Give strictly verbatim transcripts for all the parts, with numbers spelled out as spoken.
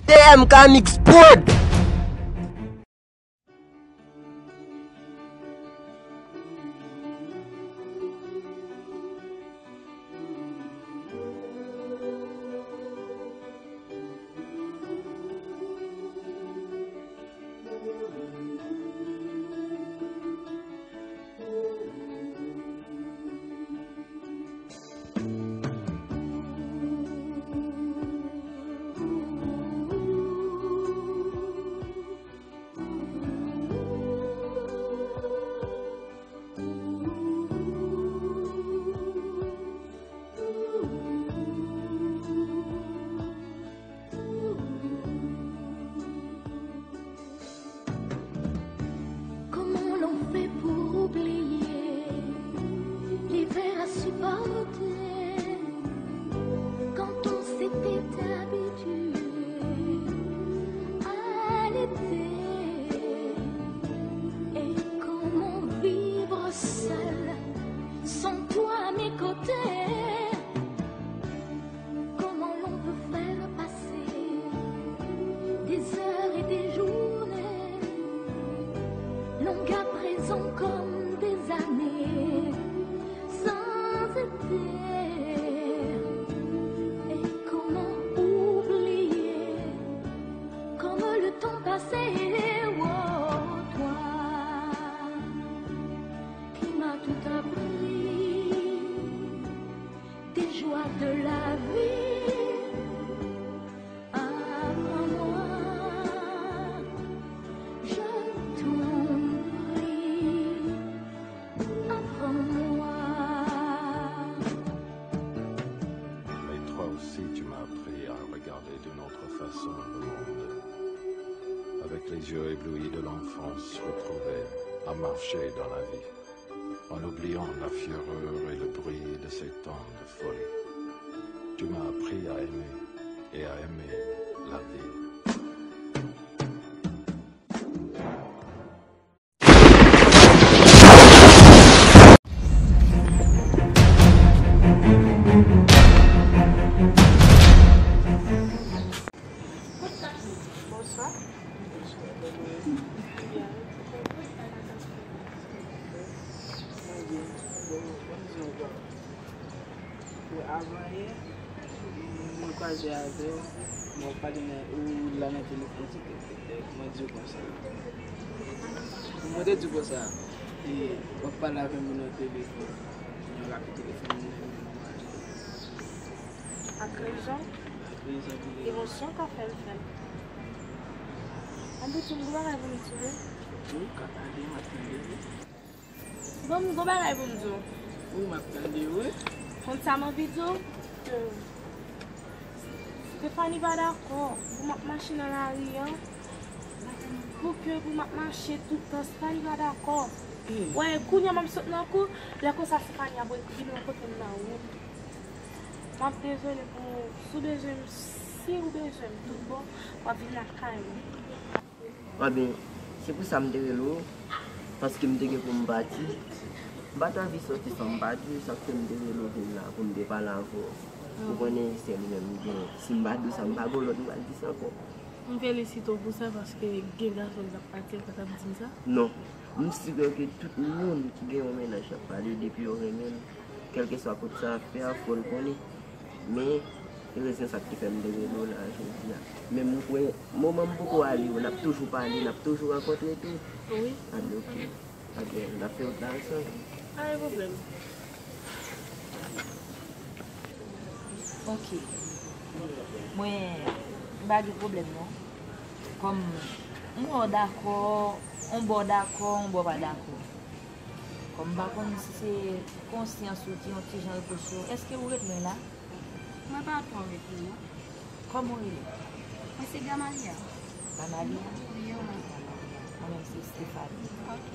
T M K Mix Prod. Comment l'on fait pour oublier l'hiver à supporter quand on s'était habitué à l'été? Et comment vivre seul sans toi à mes côtés? Comment l'on peut faire passer des heures et des journées, longues à présent comme des années, sans été? Et comment oublier, comme le temps passé, oh, toi qui m'as tout appris, des joies de la vie. Apprends-moi, je t'en prie, apprends-moi. Mais toi aussi, tu m'as appris à regarder d'une autre façon le monde. Avec les yeux éblouis de l'enfance retrouvée, à marcher dans la vie, en oubliant la fureur et le bruit de ces temps de folie. Tu m'as appris à aimer et à aimer la vie. Bonswa. Bon, avan yè, mwen kwaze avè w, mwen pale nan, ou la nan telefòn, se te, te, te, mwen di w konsa. Mwen te di w konsa, e, w ap pale avè moun nan telefòn, mwen rache telefòn mwen nan men mwen. Ak rezon. Ak rezon pou rezon. Emosyon ka fè l fè l. Ann piti, m gon bagay pou m di w. Wi, ka pale, m ap tande w. Bon, m gon bagay pou m di w. Wi, m ap tande w, wi. Konn sa m anvi di w? Ke Stefani pa dakò pou m ap mache nan lari an. Pou ke pou m ap mache tout tan, Stefani pa dakò. Wè, kounye a m ap sot nan kou, lè konsa Stefani ap vin rankontre m nan wout. M ap dezole pou ou. Si w bezwen m, si w bezwen m tout bon, w ap vin lakay mwen. Anben, se pou sa m te rele w, paske m te gen pou m pati. M pa t anvi soti san m pa di w, sa k fè m te rele w vin la pou m te pale avè w. Ou konnen, se li menm m gen. Si m pa di w sa, m pa gen lòt m pral di sa ankò. M felisite w pou sa, paske gen gason ki t ap pati, yo pa t ap di m sa. Non, m si ke tout moun ki gen yon mennaj k ap pale, depi yo renmen l, kèlkeswa kote sa ap fè a, fò l konnen. Men, erezman sa k te fè m te rele w la jodi a. Menm mwen, moman m poko ale yo, n ap toujou pale, n ap toujou rankontre tou. Wi. Anben, oke. Anben, n ap fè wout la ansanm. Pa gen pwoblèm. Oke. Mwen, m pa gen pwoblèm non. Kòm m wè w dakò, on bò w dakò, on bò w pa dakò. Kòm m pa konn si se konsyans ou ki yon ti jan repwoche w, èske ou ret mwen la? Mwen pa twò ret mwen non. Kòman w rele? Mwen se Gamalia. Gamalia? Wi, e ou menm? Mwen menm se Stéphanie. Ok.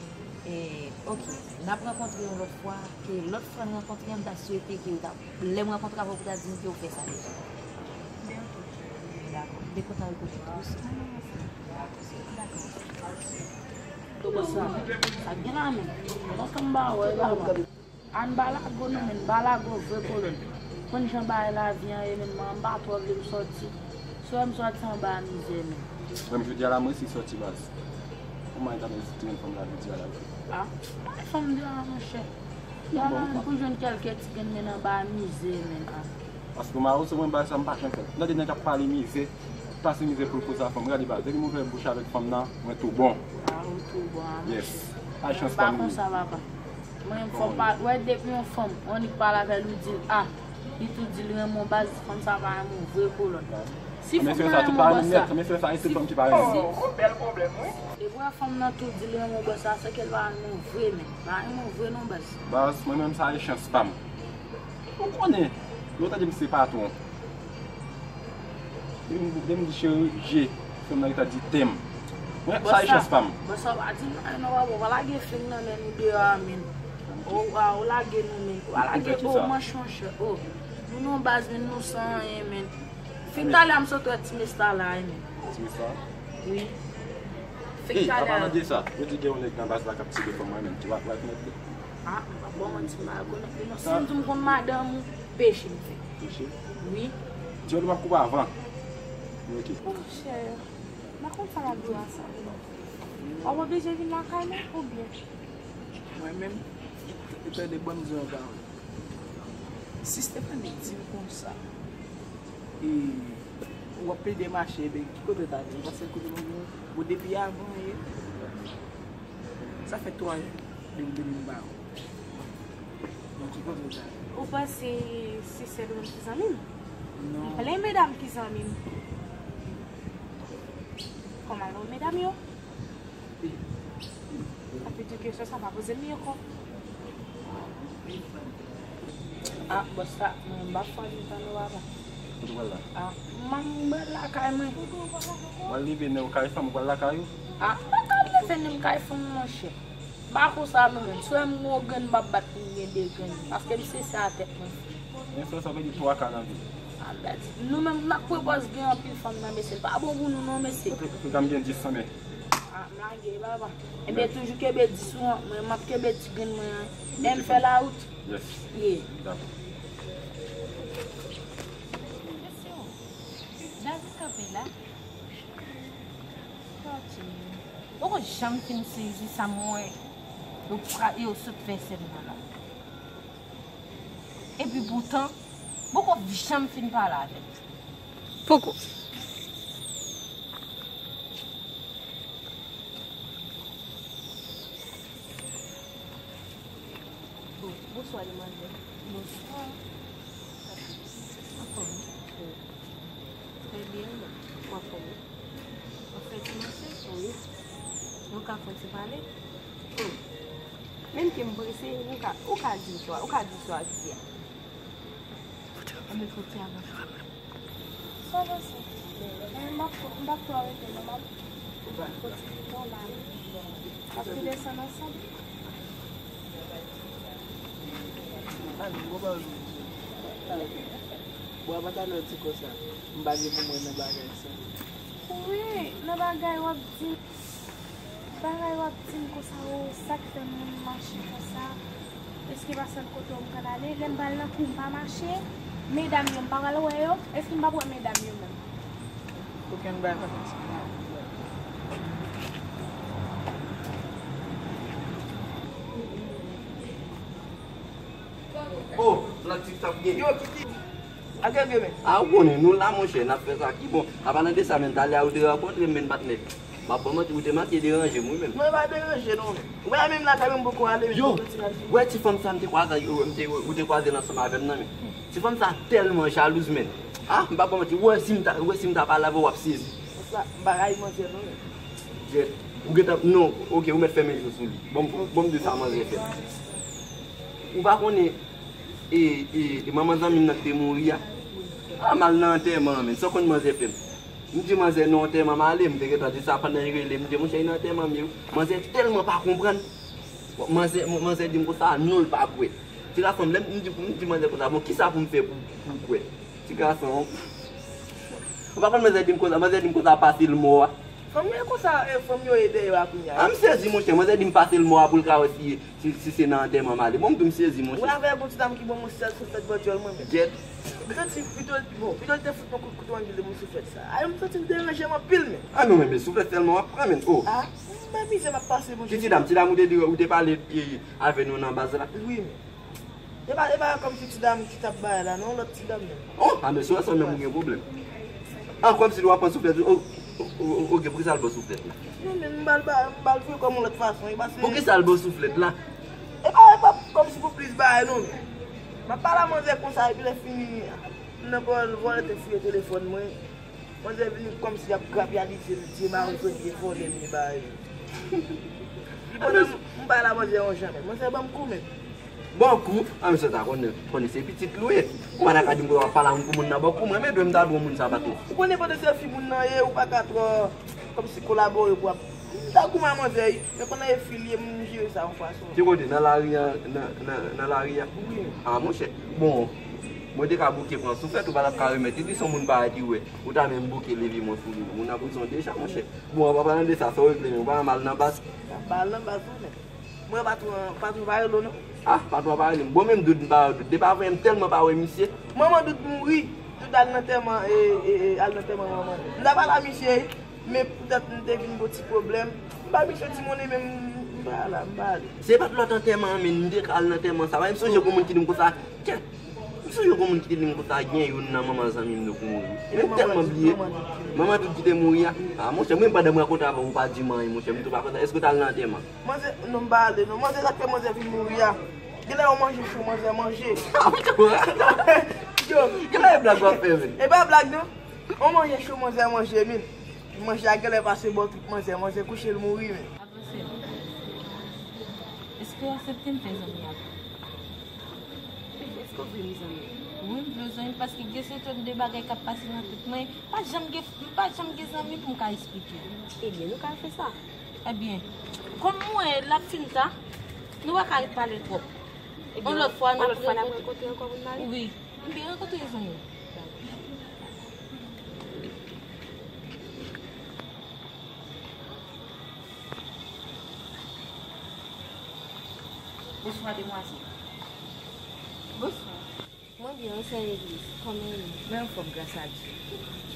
E, ok, n ap rankontre yon lòt fwa, ke lòt fwa n rankontre a, m ta swete ke w ta, lè m rankontre avè w, pou w ta di m ke w fè sa deja. Dakò. M te kontan rekonèt ou wi. Dakò. Sa, sa gen la menm. Ansanm ba wè la. Ann balago non, men balago vre kolonn. Konn jan bagay lavi an ye, men mwen m pa twò vle m sòti. S Frè m sòti anba mizè, men. Frè m, jodi a la, mwen si sòti baz. Kòman e ta mwen si te jwenn fanm la jodi a la? Ah, pa gen fanm deyò a, monchè. Deyò a, pou jwenn kèlke ti grenn, men anba mizè, men, ah. Paske mwen, se mwen baz sa, m pa janm fè. M tande nèg ap pale mizè, pase mizè pou l poze a fanm. Gade baz, depi m ouvè bouch avèk fanm nan, mwen tou bon. Ah, ou tou bon, ah, monchè. Yes. Ay chans pa m. Konsa, papa. Mwen menm, fò m pa, wè, depi yon fanm, ou annik pale avè l, ou di l, ah, li tou di l renmen w, baz, fanm sa pa renmen w vre kolòn. Si fanm nan renmen w, baz, sa. Epi wè fanm nan tou di l renmen w, baz, sa se ke l pa renmen w vre, men pa renmen w vre non, baz. Baz, mwen menm, sa e chans pa m. Ou konnen, lè w tande m se patwon. Depi m, depi m di cheri, je, fanm nan rete di tèm. Mwen, sa e chans pa m. Bòs sa, pa di m anyen non, papa, ou pa lage fling nan men nou deyò a, men. Ou, a, ou lage nou, men. Ou pa lage, o, manch, monchè, o. Nou non baz, men nou san anyen, men. Fin talè a m sot wè ti mesta la, men. Ti mesta? Wi. Fin talè a. Ey, an palan de sa, yo di gen yon nèg nan baz la k ap tire fanm mwen menm, ki w ap, w ap mèt. Ah, m pa ba w manti, m pa rekonèt li non. Si m di m konn madanm ou, peche m fè. Peche? Wi. Di yo li m ap koupe avan. Ok. Monchè, m pa konn sa m ap di w a sa. W ap oblije vin lakay mwen, oubyen? Mwen menm, e tande ban m di yon pawòl. Si Stephanie di m konsa, e, w ap plede mache, ebyen, ki kote w ta vin? Paske kote mwen vin, bon, depi avan yè, sa fè twa jou depi, depi m pa wè w. Donk, ki kote w ta vin? Ou panse se sèl ou menm ki zanmi m? Non. M plen medam ki zanmi m. Kòman nou medam yo? Api di kesyon sa pa poze m li ankò. Ah, bòs la, mwen m pa fò li tann ou papa. Kote w pral la? Ah, m, m pral lakay mwen. W al leve nen w kay fanm, ou pral lakay ou? Ah, m pa ka leve nen m kay fanm, monchè. M pa konsa non, men. Si w wè m gen yon grenn, m ap bat pou m gen de grenn. Paske m se sa tèt mwen. Men sa, sa vle di twa ka nan vi. Ah, bèt. Nou menm, n ap pran pòz gen anpil fanm nan, mesye. L pa bon pou nou non, mesye. An tou ka, m gen dis san men. Ah, m lage, papa. Ebyen, toujou kenbe dis ou an. Mwen, m ap kenbe ti grenn mwen an. Lè m fè lawout. Yes. Yeah. Dakò. David kanpe la. Poko janm fin sezi sa m wè. Yo pra-, yo sot fè sèn nan la. Epi poutan, poko janm fin pale avè l. Poko. Bonswa, demwazèl. Bonswa. Anfòm? Wi. Trè byen, ou anfòm, wi? W ap fè ti mache? Wi. Nou ka fè ti pale? Wi. Menm ke m prese, ou ka, ou ka di sa, ou ka di sa w ap di a. Anben, fò ti avanse. Sa w panse? Mwen, m p ap, m p ap twò rete non, m ap fè ti pito la. Paske desann ansanm. Ann, bon, bon, bon. Bon, apa talè w di konsa, m pa gen pou mwen nan bagay sa. Wi, nan bagay w ap di. Bagay w ap di m konsa, o, sa k fè moun mache konsa? Èske pa sèl kote w m konn ale? Lè m pral nan kou, m pa mache? Medam yo, m pa pral wè yo? Èske m p ap wè medam yo menm? Okenn bagay pa fèt san mwen. Oh, nan TikTok gen. Yo, Kiki. Al gade men. A, ou konnen, nou la, monchè, n ap fè sa ki bon. Apa nan de sa, men, talè a ou te rankontre m, men, patnè. M ap ba w manti, ou te manke deranje m, wi, menm. Mwen pa deranje, non, men. Ou pa menm lakay mwen, m poko ale, men. Yo, wè ti fanm sa, m te kwaze, yo, m te, ou te kwaze l ansanm avè m nan, men. Ti fanm sa tèlman jalouz, men. A, m pa ba w manti, wè si m ta, wè si m ta pale avè w, w ap sezi. Sa, m pa rayi manzè, non, men. Jèt, ou gentan, non, ok, ou mèt fèmen je w sou li. Bon, bon, m di sa manzè fè. Ou pa konnen, e, e, e manman zanmi m nan ki te mouri a? A, m al nan antèman an, men, sa w konn manzè fè m? M di manzè nan antèman m ale, m te gentan di sa pandan l rele m, m di, monchè, e nan antèman m ye wi. Manzè tèlman pa konprann. Manzè, manzè di m konsa, non, l pa kwè. Ti gason, lè m di, m di manzè konsa, bon, kisa pou m fè pou, pou w kwè? Ti gason, ou pa konn manzè di m konsa, manzè di m konsa, pase l mò a. Fanm yo e konsa, e, fanm yo ye dèyè a kounye a. A, m sezi, monchè. Manzè di m pase l mò a pou l ka wè si, si, si se nan antèman m ale. Bon, m tou m sezi, monchè. Mwen avè yon ti dam ki ban mwen sèl souflèt bò dyòl mwen menm. Gyèt. M santi pito, bon, pito l te fout mwen kout kouto ann ki l te ban m souflèt sa. Ay, m santi m deranje m anpil, men. A, nou menm, souflèt sèlman w ap pran, men. Oh. A, men mizè m ap pase, monchè. Ki ti dam, ti dam ou te di, ou te pale, e, avè nou nan baz la? Wi, men. E pa, e pa kòmsi ti dam ki t ap bay la, non, lòt ti dam nan. Oh, a, men si w wè sa menm ou gen pwoblèm. A, kòmsi w ap pran souflèt, o, o, o, o, oke, poukisa l ba w souflèt la? Non, men m ba l, ba, m ba l vre kòm yon lòt fason, e pa se. Poukisa l ba w souflèt la? E pa, e pa kòmsi pou plis bagay, non, men. M ap pale a manzè konsa, epi lè fini, m nan pawòl vòlè te fouye telefòn mwen. Manzè vini kòmsi y ap grapyalize m, di m a yon premye vòlè m ye bay. Li pandan m, m bay la manzè yon jan, men manzè ban m kou, men. Bon kou? A, mesye sa konnen, konnen se pitit li w ye. Ou pa ta ka di m pou w ap pale a moun pou moun nan ba w kou, mwen, men dwe m ta dwe moun sa pa tou. Ou konnen pandan se fi moun nan ye, ou pa ka twò, kòmsi kolabore pou ap. M ta goumen a manzè, wi, men pandan e fi l ye, m jere sa yon fason. Ki kote? Nan lari a, nan, nan, nan lari a? Wi. A, monchè. Bon, mwen te ka bouke pran souflèt, ou pa t ap ka remèt li, li se yon moun parèy ki wè. Ou ta menm bouke leve mwen sou li. Moun nan prizon deja, monchè. Bon, an pa palan de sa, sa w regle, men ou pa janm al nan baz? M pa al nan baz, non, men. Mwen, patwon, patwon pa rele w, non? A, patwon pa rele m. Bon, menm Doud, m pa wè Doud. Depi avanyè, m tèlman pa wè misye. Manman Doud mouri. Doud al nan tèman, e, e, e, al nan tèman manman. M ta pale a misye, wi. Men poutèt m te vin gon ti pwoblèm, m ba misye ti monnen, men m, m pa la, m pa ale. Se pa t lòt antèman an, men m te ka al nan antèman sa. M sonje gon moun ki di m konsa, kèt, m sonje gon moun ki te di m konsa, gen youn nan manman zanmi m yo ki mouri. Men m tèlman bliye. Manman Doud ki te mouri a. A, monchè, mwen pandan m rakonte avè w, ou pa di m anyen, monchè, m tou pa konn sa. Èske w t al nan antèman? Manzè, non, m pa ale, non. Manzè, sa k fè manzè vin mouri a. Genlè yon manje cho manzè manje. Yo. Genlè e blag w ap fè, men. E pa blag, non. Yon manje cho manzè manje, men. Manje a genlè pase bò trip manzè, manzè kouche l mouri, men. Avanse. Èske w aksepte m fè zanmi avè w? Èske w vle m zanmi? Wi, m vle w zanmi paske gen se twòp de bagay k ap pase nan tèt mwen. Pa janm gen, m pa janm gen zanmi pou m ka esplike. Ebyen, nou ka fè sa. Ebyen, kòm mwen, l ap fin ta, nou pa ka ret pale twòp. Yon lòt fwa, n ap rankontre ankò pou n pale? Wi. Ebyen, rankontre zanmi. Bonswa, demwazèl. Bonswa. Mwen byen, wi, sè Legliz. Kòman w ye? Mwen anfòm, gras a Dye.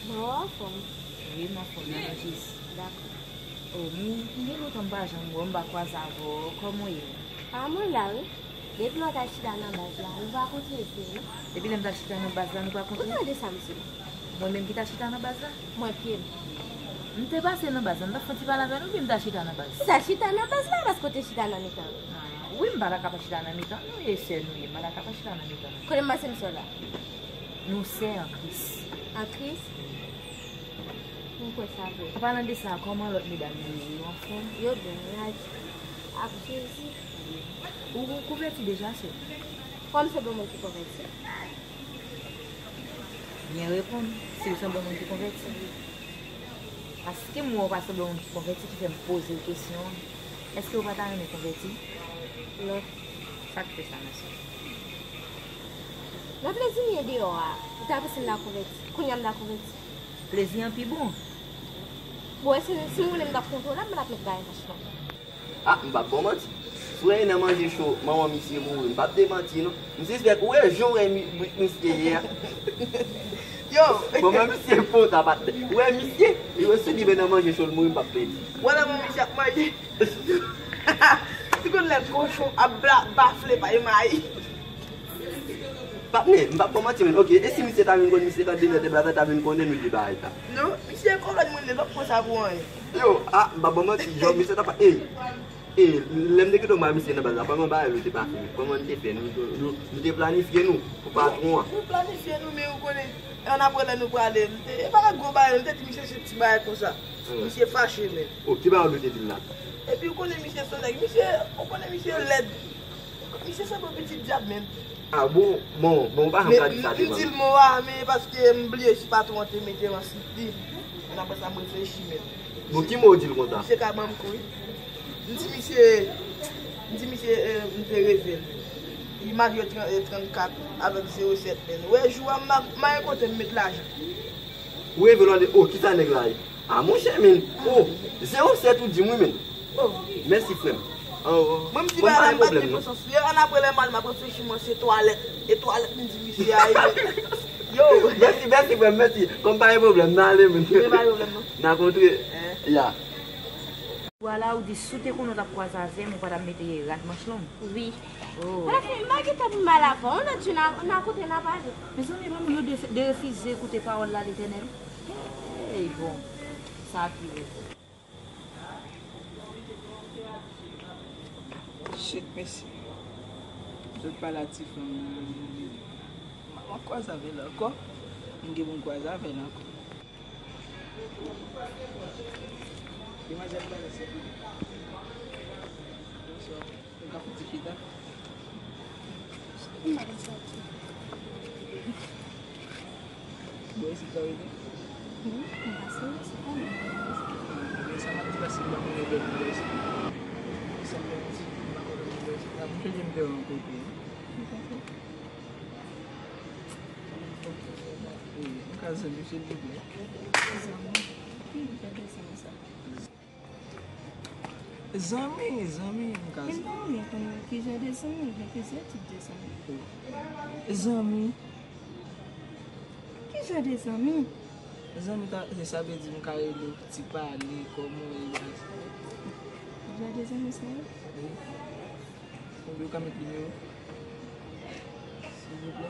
Mwen wè w anfòm. Wi, m anfòm, nan Jezi. Dakò. O, m, m gen lontan m pa janm wè w, m pa kwaze avè w. Kòman w ye? A, mwen la, wi. Depi lè w t al chita nan baz la, nou pa kontre vre, non? Depi lè m t al chita nan baz la, nou pa kontre? Ou tande sa, mesye? Mwen menm ki t al chita nan baz la? Mwen pye m. M te pase nan baz la, m t ap fè yon ti pale avè nou, epi m t al chita nan baz. Ou t al chita nan baz la, paske w te chita nan mitan. A, wi, m pa ta ka pa chita nan mitan nou, e sè nou ye, m pa ta ka pa chita nan mitan nou. Kote m pase misye la? Nou sè an Kris. An Kris? M kwè sa vre. An palan de sa, kòman lòt medam yo ye? Yo anfòm? Yo byen, wi, ak, ak Jezi. Ou, ou konvèti deja, sè? Kòm se bon moun ki konvèti. Byen reponn, si w sanble yon moun ki konvèti. Paske m wè w pa sanble yon moun ki konvèti ki fè m poze w kesyon an. Èske w pa ta renmen konvèti? Non. Sa k fè sa, mesye? Nan plezi m ye deyò a, ou ta panse m ta konvèti. Kounye a m ta konvèti. Plezi an pi bon. Bon, e si, si m vle m t ap kontwole, m pa t ap met bagay nan chita. A, m p ap ba w manti. Si w wè nan manje cho, manman misye mouri, m p ap demanti non. M sispèk ou wè jan w wè mi-, mi-, misye ye a. Yo! Manman misye kontan patnè. Ou wè misye, li wè si li men nan manje cho l mouri, m p ap plede. Wè lè manman misye ap manje. Si konn lè kochon ap bla-, bafle pa e mayi. Patnè, m p ap ba w manti menm. Oke, e si misye ta vin konn misye tande lè de bla ta vin konnen nou de bagay sa? Non, misye konprann mwen li p ap pran sa pou anyen. Yo, a, m p ap ba w manti, jòb misye ta pa, ey, ey, lè m te kite w m bay misye nan baz la, kòman bagay yo te pase menm? Kòman n te fè? Nou, nou, nou te planifye nou pou patwon an. Nou planifye nou, men ou konnen, e annapre lè nou prale, m te, e pa gwo bagay, m te di misye se ti bagay konsa. Misye fache menm. O, ki bagay ou te di l la? Epi ou konnen misye se yon nèg, misye, ou konnen misye lèd. Misye sanble yon pitit dyab menm. A bon? Bon, bon, ou pa janm ka di sa devan m. Men m di l mo a, men paske m bliye si patwon an te mete m ansanm li. Men apre sa, m reflechi menm. Bon, ki mo ou di l konsa? Misye ka ban m kou, wi. M di misye, m di misye, e, m te reve l. Li marye tran-, e, trannkat avèk zewo sèt menm. Ou wè jou a, m ma-, m mayen kote m met lajan. Ou reve l, o, kisa nèg la ye? Ah, monchè, men. Oh, zewo sèt ou di m, wi, men. Oh. Mèsi, frè m. Oh, oh. Mwen, m di, bon, pa gen pwoblèm, non. Yo, an apre lè mal, m ap reflechi, mwen, se twalèt. E twalèt, m di, misye a ye. Yo. Mèsi, mèsi, frè m, mèsi. Kòm pa gen pwoblèm, n ale, men. Men pa gen pwoblèm, non. N a kontre. Eh. Ya. Vwala, ou di, si w te konnen w t ap kwaze avè m, ou pa t ap mete rad manch long. Wi. Oh. Bref, m pa gen tan pou m pale avè w, non, Juna, n a koute, n a pale. Mezanmi, ban m yo de, de refize koute pawòl la, Letènèl. Hey, bon, sa pi rèd. Shit, mesye. Zòt pale a ti fanm nan, m ap kwaze avè l ankò. M gen pou m kwaze avè l ankò. Demwazèl, pale se pou. Bonsoir. Ou ka fouti chita. Bon, isit sa rete? Wi, m pase, se pa mwen. Ah, men sa m ap di la, se m pa konnen lè m lè isit. Sa m ap di, m pa konnen lè m lè isit. Ah, m chonje m te wè yon kote. Ou pa fè? Wi, m ka zanmi, silvouplè. Zanmi? Ki jan de zanmi sa? Zanmi, zanmi, m ka. Men zanmi, konnen ki jan de zanmi, gen plizyè tip de zanmi. Zanmi. Ki jan de zanmi? Zanmi, ta, se sa vle di m ka rele w ti pale, kòman w ye, bagay sa yo. Ki jan de zanmi sa yo? Wi. Oubyen w ka met nimewo? Silvouplè.